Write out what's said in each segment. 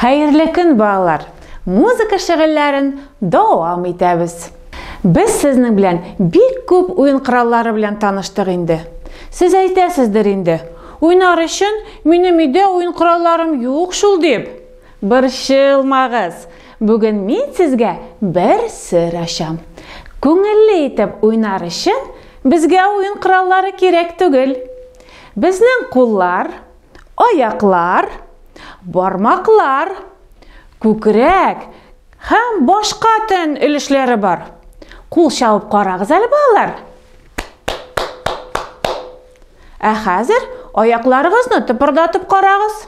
Хәерле көн, балалар! Музыка шөгыльләрен дәвам итәбез. Без сезнең белән бик күп уен кораллары белән таныштык инде. Сез әйтәсездер инде, уйнар өчен минем өйдә уен коралларым юк шул дип. Борчылмагыз! Бүген мин сезгә бер сер ачам. Күңелле итеп уйнар өчен безгә уен кораллары кирәк түгел. Безнең куллар, аяклар, бармаклар, күкрәк һәм башка тән өлешләре бар. Кул чабып карагыз әле, балалар. Ә хәзер аякларыгызны тыпырдатып карагыз.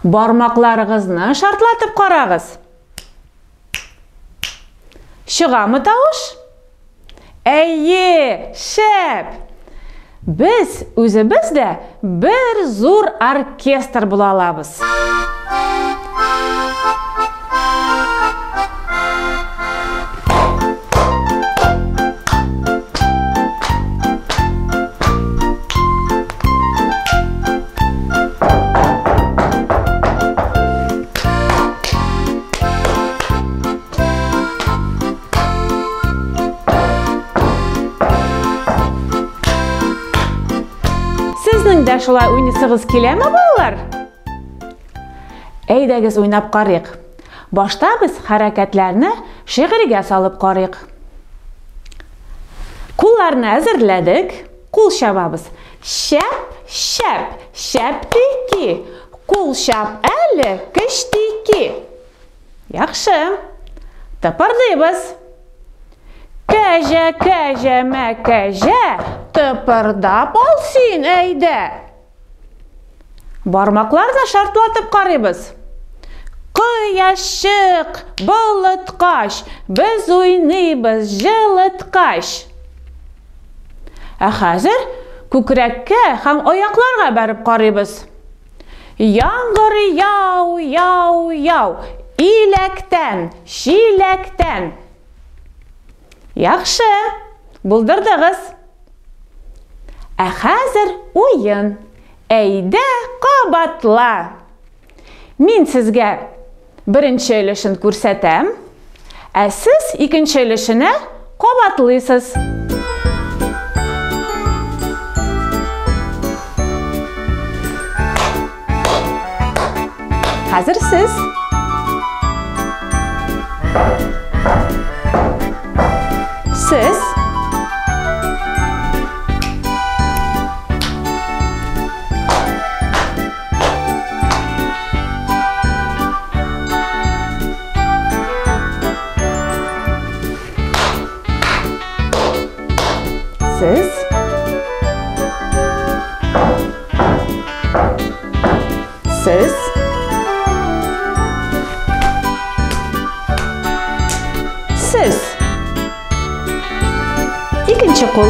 Бармакларыгызны шартлатып карагыз. Чыгамы тавыш? Әйе, шәп! Без үзебез дә бер зур оркестр була алабыз. Сезнең дә шулай уйныйсыгыз киләме, балалар? Әйдәгез уйнап карыйк. Башта без хәрәкәтләрне шигырьгә салып карыйк. Кулларны әзерләдек. Кул чабабыз. Шәп, шәп, шәп тики. Кул чап әле, кечтики. Яхшы. Тыпырдыйбыз. Кәҗә, кәҗә, мәкәҗә, тыпырдап ал син, әйдә. Бармакларны шартлатып карыйбыз. Кояшчык, болыткач, без уйныйбыз җылыткач. Ә хәзер күкрәккә һәм аякларга бәреп карыйбыз. Яңгыр яу, яу, яу, иләктән, чиләктән. Яхшы, булдырдыгыз. Ә хәзер уен. Әйдә, кабатла. Мин сезгә беренче өлешен күрсәтәм, ә сез икенче өлешенә кабатлыйсыз. Хәзер сез. Сез. Сез. Сез. Сез. Икенче кул.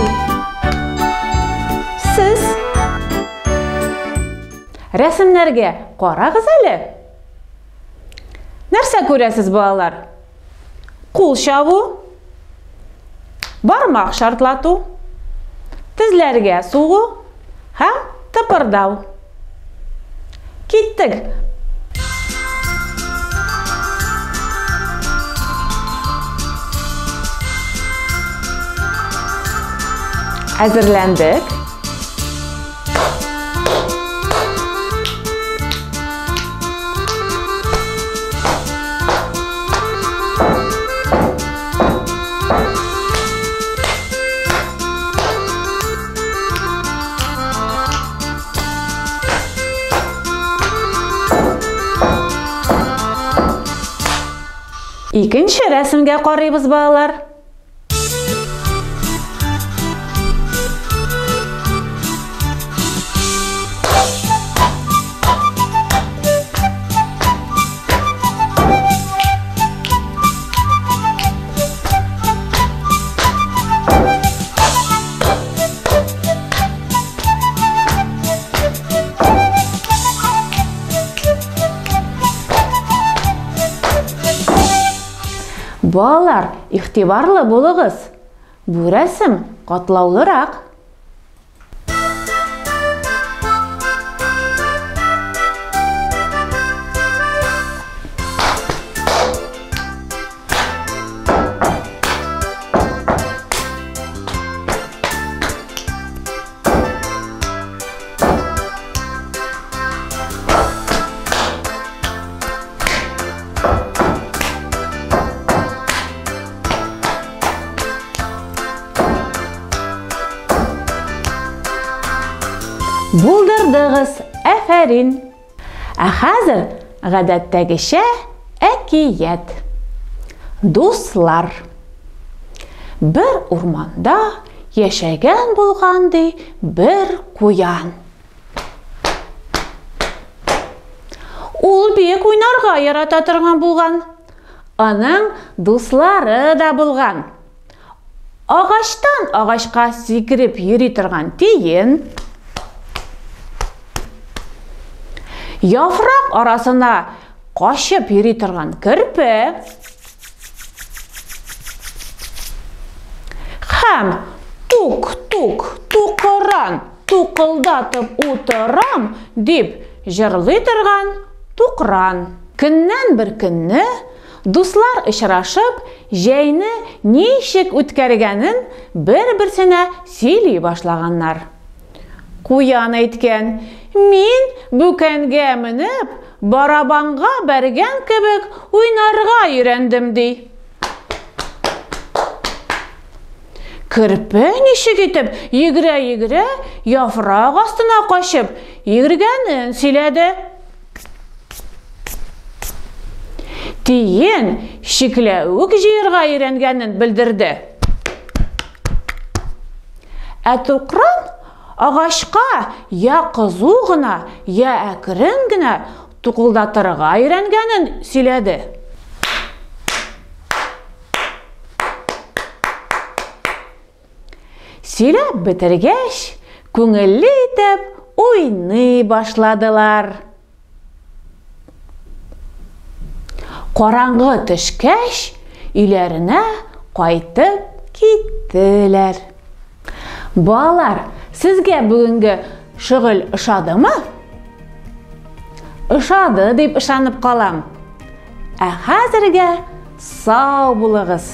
Сез. Рәсемнәргә карагыз әле. Нәрсә күрәсез, балалар? Кул чабу, бармак шартлату, тезләргә сугу һәм тыпырдау. Киттек! Әзерләндек. Икенче рәсемгә карыйбыз, балалар. Балалар, игътибарлы булыгыз. Бу рәсем катлаулырак. Булдырдыгыз, әфәрин! Ә хәзер гадәттәгечә әкият. Дуслар. Бер урманда яшәгән булган ди бер куян. Ул бик уйнарга ярата торган булган. Аның дуслары да булган. Агачтан агачка сикереп йөри торган тиен, яфрак арасына качып йөри торган керпе һәм тук-тук тукыран тукылдатып утырам дип җырлый торган тукран. Көннән бер көнне Дуслар очрашып, җәйне ничек үткәргәнен бер-берсенә сөйли башлаганнар. Куян әйткән, Мин бүкәнгә менеп, барабанга бәргән кебек уйнарга өйрәндем, ди. Керпе ничек итеп йөгерә-йөгерә яфрак астына качып йөргәнен сөйләде. Тиен чикләвек җыерга өйрәнгәнен белдерде. Ә тукран агачка я кызу гына, я әкрен генә тукылдатырга өйрәнгәнен сөйләде. Сөйләп бетергәч, күңелле итеп уйный башладылар. Караңгы төшкәч, өйләренә кайтып киттеләр. Балалар, сезгә бүгенге шөгыль ошадымы? Ошады дип ышанып калам. Ә хәзергә сау булыгыз!